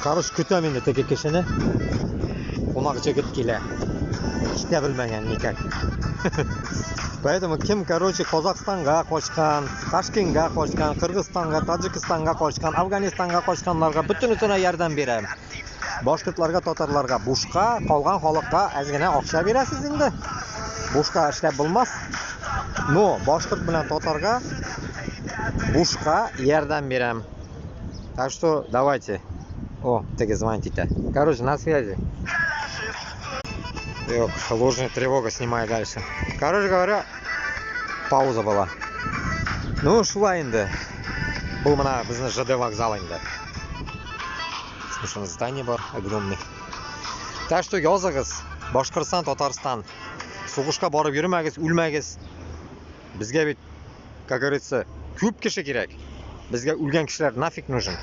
Короче, көтәм инде теге кешене. Кунак егет килә. Китә белмәгән никак. Поэтому кем, короче, Казахстанга качкан, Ташкентка качкан, Кыргызстанга, Таджикистанга качкан, Афганистанга качканнарга бөтенесенә ярдәм бирәм. Башкортларга, татарларга бушка, калган халыкка әз генә акча бирәсез инде. Бушка эшләп булмас. Но башкорт белән татарга бушка ярдәм бирәм. Так что давайте. О, теге звонит итә. Короче, на связи. Юк, ложная тревога, снимаю дальше. Короче говоря, пауза была. Ну, шулай инде. Бу менә безнең ЖД вокзал инде. Смешно здание бар, огромный. Так что языгыз, Башкортстан, Татарстан. Сугышка барып йөрмәгез, үлмәгез. Безгә бит, как говорится, күп кеше кирәк. Безгә үлгән кешеләр нафиг нужен.